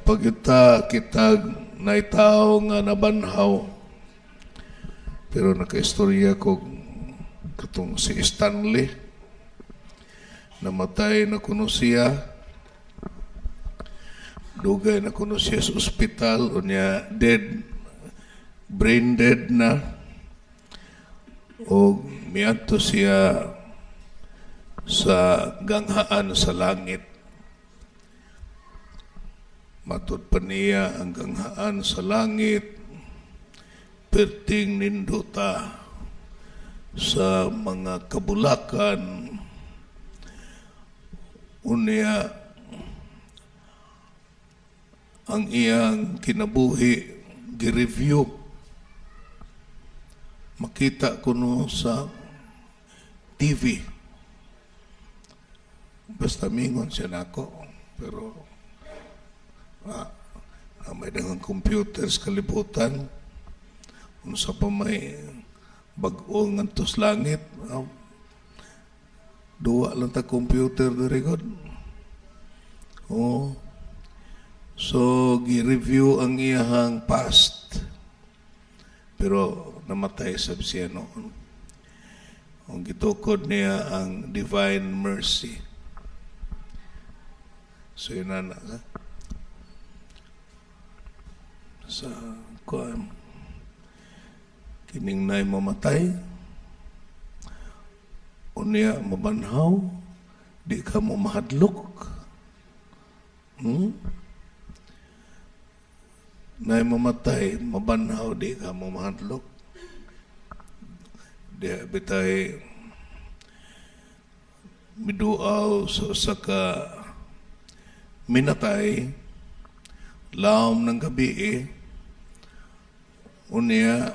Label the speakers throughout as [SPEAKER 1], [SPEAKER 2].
[SPEAKER 1] Pagita kita naitaw nga nabanhaw. Pero nakaistorya ko katong si Stanley. Namatay na kuno siya. Dugay na kuno siya sa ospital. Unya dead, brain dead na. O miadto siya sa ganghaan sa langit. Matud pa niya ang ganghaan sa langit, perting nindota sa mga kabulakan. Unya ang iyang kinabuhi gi-review, makita kuno sa TV. Basta mingon siya nako, pero may daghang computer sa kalibutan, unsa pa may bag-o ngadto sa langit. Duwa lang ta computer diri gud. Oh. So gi-review ang iyahang past. Pero namatay sab siya noon. Ang gitukod niya ang divine mercy. So yun na na. Sa kuan, kining nay mamatay, unya mabanhaw, di ka mo mahadlok. Nay mamatay, mabanhaw, di ka mo mahadlok. Di bitay miduaw sa usa ka minatay, lawom ng gabi eh. Unya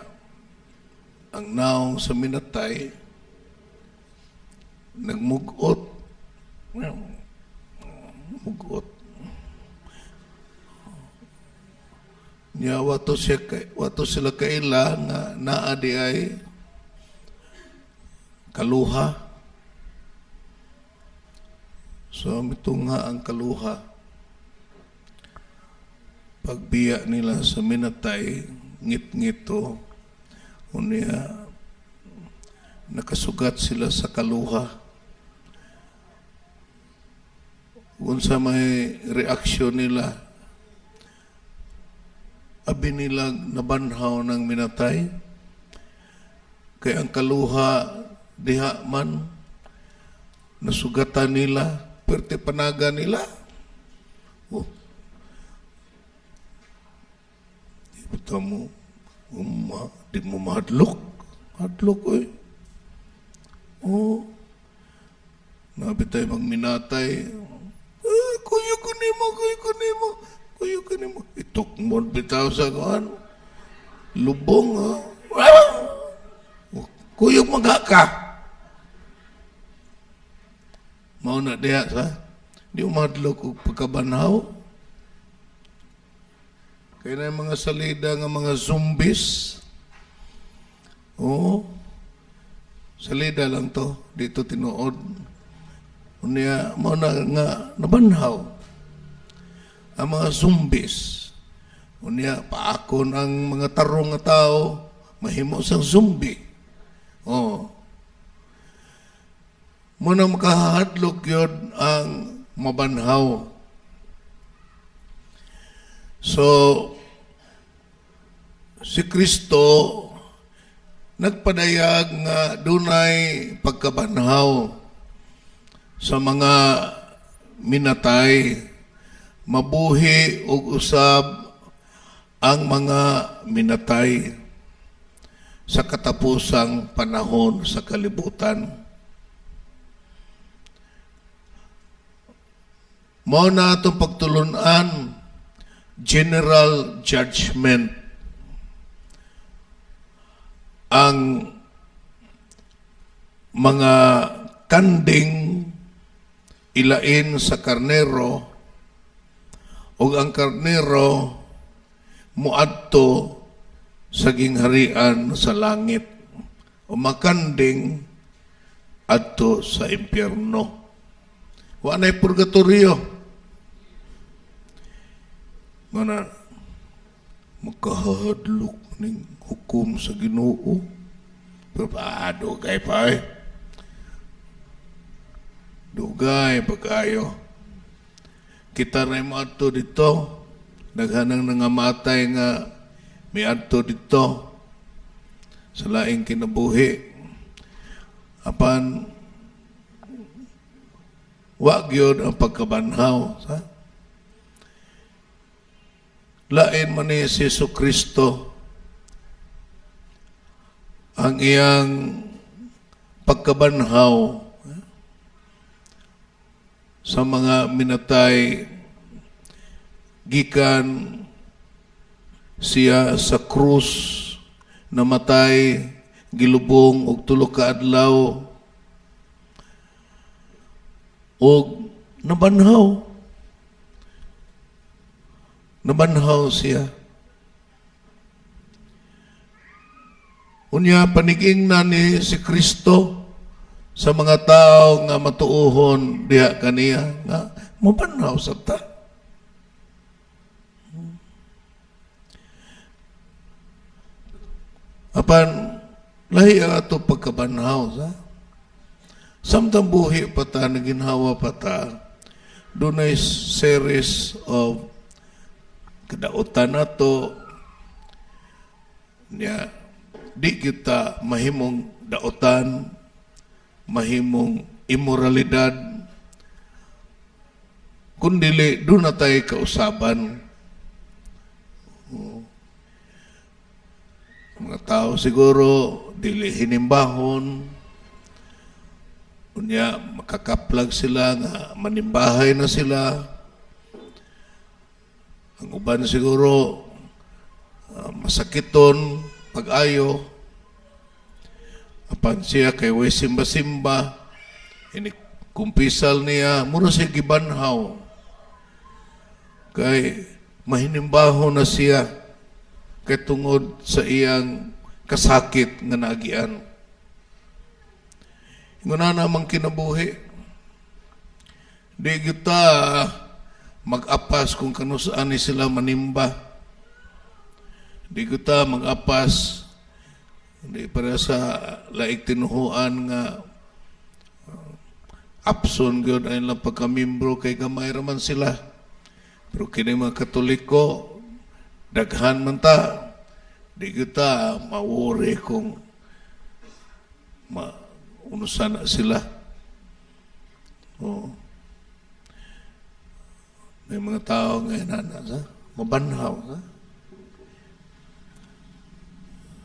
[SPEAKER 1] ang naong sa minatay nagmugot, mugot niya. Wato siya kay, wato sila kaila nga naa di ay kaluha. So mitungha ang kaluha. Pagbiya nila sa minatay, ngit-ngito. Unya nakasugat sila sa kaluha. Unsa may reaksyon nila? Abi nila nabanhaw ng minatay. Kay ang kaluha diha man nasugatan nila, perte panaga nila. Oh. Di mo, di mo mahadlok. Hadlok oy. Oh. Nabi tayo magminatay. Ah, kuyo ko nimo, kuyo ko nimo, kuyo ko nimo. Itukmod bitaw sa kuan. Lubong ha. Oh, kuyog magha ka. Mao na diha sa di umadlok og pagkabanhaw. Kaya na yung mga salida nga mga zombies. Oo. Salida lang to. Dito tinuod. Unya, mao na nga nabanhaw ang mga zombies. Unya, paakon ang mga tarong nga tao, mahimo sang zombie. Oh. Muna makahadlok yun ang mabanhaw. So, si Kristo nagpadayag nga dunay pagkabanhaw sa mga minatay, mabuhi og usab ang mga minatay sa katapusang panahon sa kalibutan. Mao na atong pagtulunan, general judgment. Ang mga kanding ilain sa karnero ug ang karnero muadto sa gingharian sa langit o makanding adto sa impyerno. Wa nay purgatorio. Nga na, makahadlok ning hukom sa Ginoo. Pero pa, dugay pa eh. Dugay pa kayo. Kita na mo adto dito. Daghanang nangamatay nga miadto dito sa laing kinabuhi. Apan wa gyud ang pagkabanhaw sa lain man ni si Jesu Kristo ang iyang pagkabanhaw sa mga minatay gikan siya sa krus, namatay, gilubong og 3 ka adlaw og nabanhaw. Nabanhaw siya. Unya paniging na ni si Kristo sa mga tao nga matuohon diha kaniya nga mabanhaw sa ta. Apan lahi ang ato pagkabanhaw sa samtang buhi pa ta, naginhawa pa ta, dunay series of kadautan nato niya. Di kita mahimong dautan, mahimong immoralidad, kundili doon na tayo kausaban. Mga tao siguro dili hinimbahon, unya makakaplag sila nga manimbahay na sila. Ang uban siguro masakiton pag-ayo, apan siya kay way simba-simba, ini kumpisal niya, mura siya gibanhaw kay mahinimbaho na siya kay tungod sa iyang kasakit nga naagian. Inguna namang kinabuhi. Di kita mag-apas kung kanusaan ni sila manimba. Di kita mag-apas, di para sa laig tinuhuan nga apson gyud ay lang pagkamimbro kay gamay raman sila. Pero kini mga Katoliko, daghan man ta, di kita mawori kung ma unusan na sila. Oh. May mga tao ngayon na sa mabanhaw. Sa?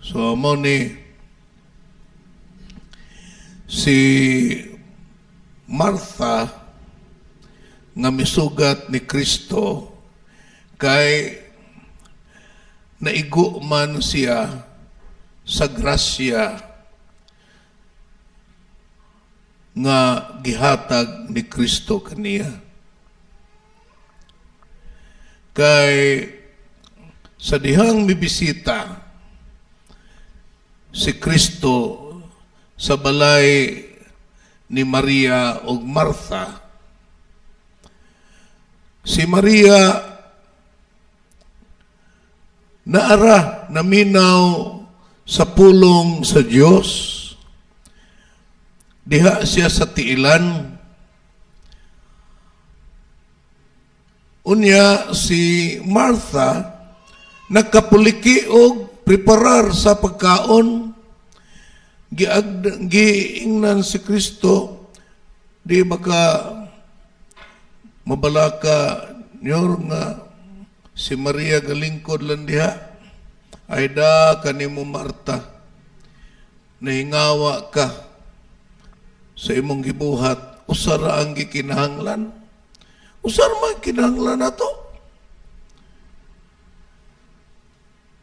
[SPEAKER 1] So, mo ni si Martha nga misugat ni Kristo kay naigo man siya sa grasya nga gihatag ni Kristo kaniya. Kay sa dihang mibisita si Kristo sa balay ni Maria ug Martha, si Maria naara naminaw sa pulong sa Dios. Diha siya sa tiilan. Unya si Martha nagkapuliki og preparar sa pagkaon. Giingnan si Kristo, "Di baka mabalaka nyor nga si Maria galingkod lang diha?" "Ay da kanimo, Marta, nahingawa ka sa imong gibuhat, usa ra ang gikinahanglan." Usa ra man kinahanglan nato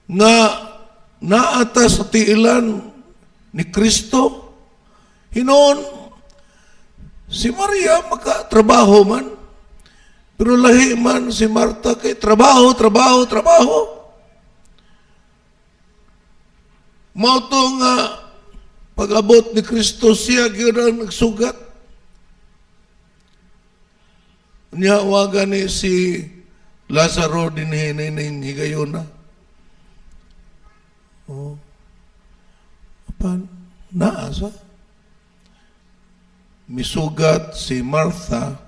[SPEAKER 1] nga naata sa tiilan ni Kristo. Hinon si Maria makatrabaho man, pero lahi man si Marta kay trabaho, trabaho, trabaho. Mao to nga pag-abot ni Kristo, siya gyud ang nagsugat. Niya waga ni si Lazaro dinhi ning higayuna. Oh. Apan naa sa misugat si Martha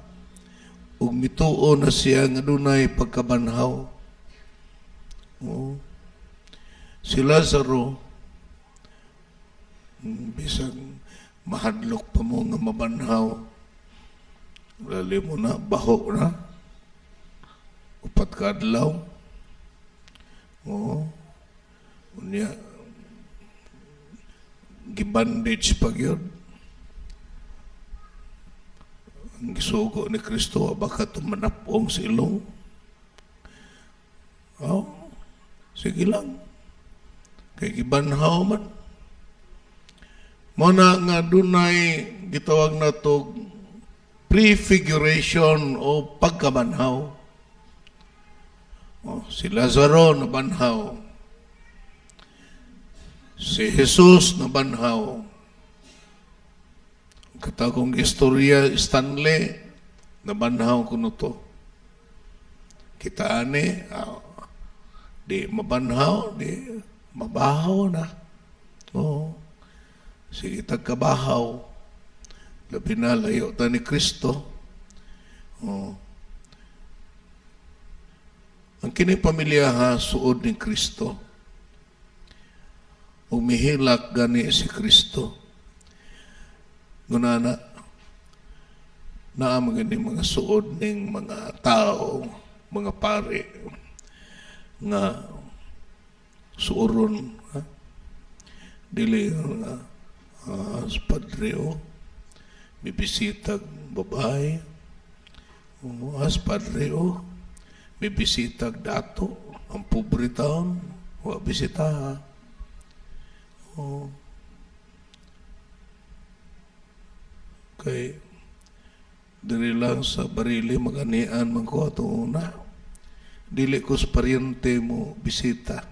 [SPEAKER 1] ug mituo na siya nga dunay pagkabanhaw. Oh. Si Lazaro, bisag mahadlok pa mo nga mabanhaw, lali mo na, baho na. 4 ka adlaw. Oo. Unya, gibandage pa gyud. Ang gisugo ni Kristo, baka tumanapong sa ilong. Oh, sige lang. Kay gibanhaw man. Mao na nga dunay gitawag na to prefiguration o pagkabanhaw. Oh, si Lazaro nabanhaw. Si Jesus nabanhaw. Katagong istorya Stanley, nabanhaw kuno to. Kita ani, di mabanhaw, di mabahaw na. Oo. Sige, tagkabahaw. Labi na, layo ta ni Kristo. Oo. Ang kini pamilya ha, suod ni Kristo. Umihilak gani si Kristo. Gunana, naa gani mga suod ning mga tao, mga pare, nga suuron, ha? Dili nga padre o, bibisitag babae, o, as padre o, bibisitag dato, ang pobre taon, wa bisita ha. O, kay diri lang sa barili maganian man ko atong una. Dili ko sa paryente mo bisita.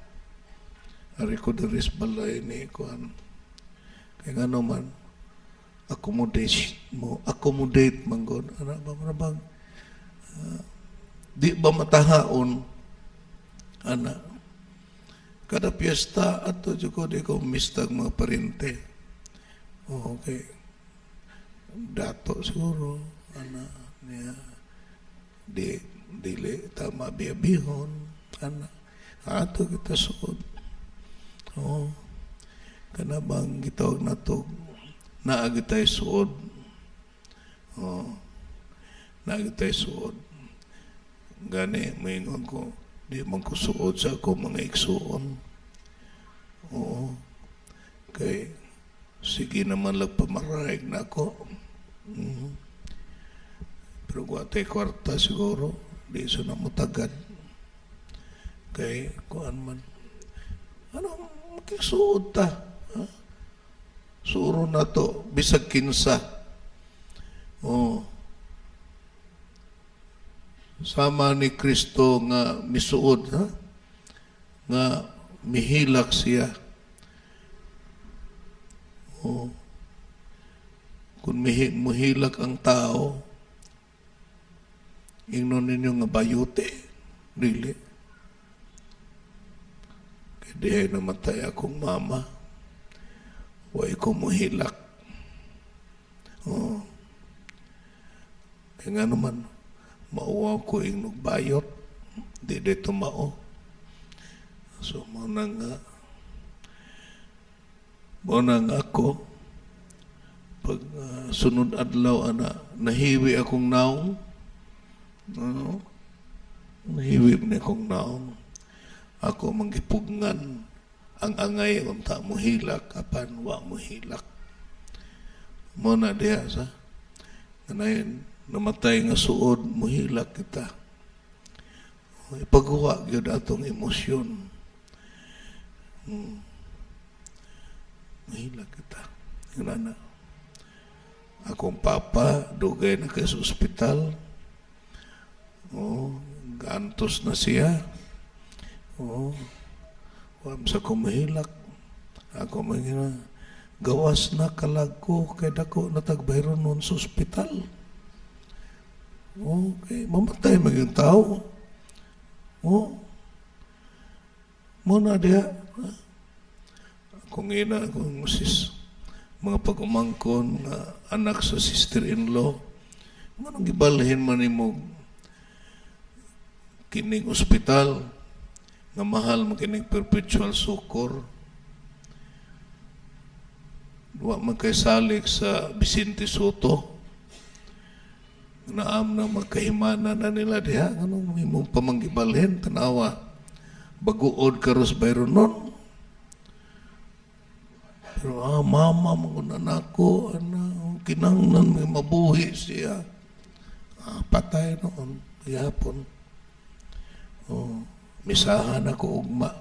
[SPEAKER 1] Ari ko diri sa balay ni kuan. Kay ngano man accommodate mo, accommodate man gud ana ba mura bang di ba matahaon ana kada piyesta ato jud ko, di ko mistag mga parente. Okay, dato siguro ana niya, di dili ta mabiyabihon ana ato kita suod. Oh, kana bang gitawag nato naa gitay suod. Oh, naa gitay suod. Gani moingon ko, di man ko suod sa ako mga igsuon. Oo, kay sige naman lang pamaraig na ako. Pero kung atay kwarta siguro, di sa na mutagad. Kay kuan man. Ano, makisuod ta. Ha? Suro na to, bisag kinsa. Oh. Sama ni Kristo nga misuod, ha? Nga mihilak siya. Oh. Kung muhilak ang tao, ingnon ninyo nga bayute, dili. Kaya dihay namatay akong mama, way ko muhilak. Oh. Kaya nga naman, mauwaw ko ingnog bayot, di dito mao. So, mao na nga ako, pag sunod adlaw ana, nahiwi akong naong, ano, nahiwi man akong naong. Ako manggipugngan ang angay unta mohilak apan wa mohilak. Mo na diha sa kanayon namatay nga suod, mohilak kita. Ipagawa gyud atong emosyon. Mohilak kita. Ngana na. Akong papa, dugay na kay sa ospital. Oh, gantos na siya. Oh, wa sa ko mahilak. Ako mga gawas na kalag ko kay dako na tagbayron nun sa ospital. Okay, mamatay maging tao. Oh. Mao na diha. Kung ina, kung sis, mga pag-umangkon, nga anak sa sister-in-law, nganong gibalhin man nimo kining ospital nga mahal man kining Perpetual Succor? Wa man kay salik sa Vicente Sotto. Naam na magkahimana na nila diha. Nganong imong pamanggibalhin? Tanawa. Baguod karos bayron nun. Pero mama mo na nako, ana, kinanglan may mabuhi siya. Ah, patay noon, gihapon. Oh, misahan ako ugma.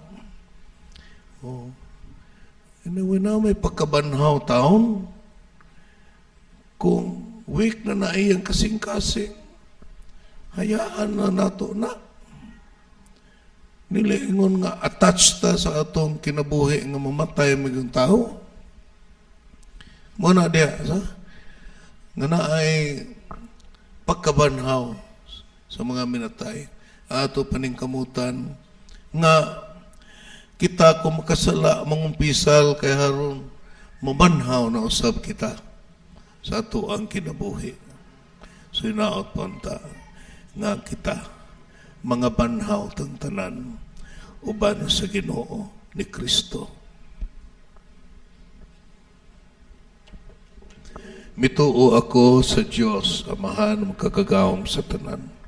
[SPEAKER 1] Oh. Anyway na may pagkabanhaw taon. Kung weak na na iyang kasing-kasing, hayaan na nato na. Niliingon nga attached ta sa atong kinabuhi nga mamatay magyung tao. Mao na diya sa nga na ay pagkabanhaw sa mga minatay. Ato paningkamutan nga kita kung makasala mangumpisal kay haron mabanhaw na usab kita sa ato ang kinabuhi. So hinaot po ta nga kita mga banhaw tang tanan uban sa Ginoo ni Kristo. Mituo ako sa Dios, Amahan makagagahom sa tanan.